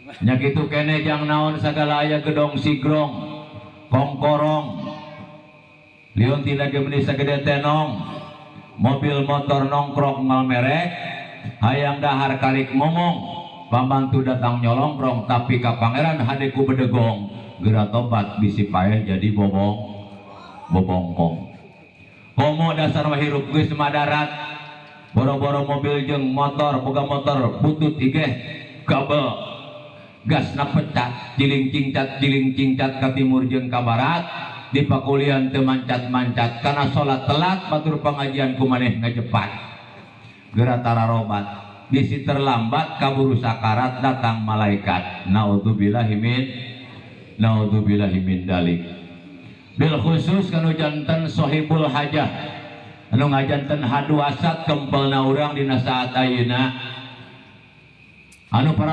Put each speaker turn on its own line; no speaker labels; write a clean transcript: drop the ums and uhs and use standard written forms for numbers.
Nya kitu keneh jang naon sagala aya gedong sigrong kongkorong liontin ge meuni sagede tenong, mobil motor nongkrong malmerek, hayang dahar karik ngomong, pambantu datang nyolongkrong, tapi ka pangeran hade ku bedegong, geura tobat bisi paeh jadi bobong bobongkong. Komo dasar mah hirup geus madarat, boro-boro mobil jeung motor, boga motor butut igeh kabel gasna pecat, ciling cingcat ciling cingcat ka timur jeung ka barat, di pakulian teu mancat-mancat kana salat telat, batur pengajian ku maneh ngajepat, geura tararobat bisi terlambat kaburu sakarat datang malaikat. Naudzubillahi min, naudzubillahi min dalik. Bil khusus kanu janten sohibul hajah anu ngajanten haduasat kempelna urang dina saat ayeuna anu para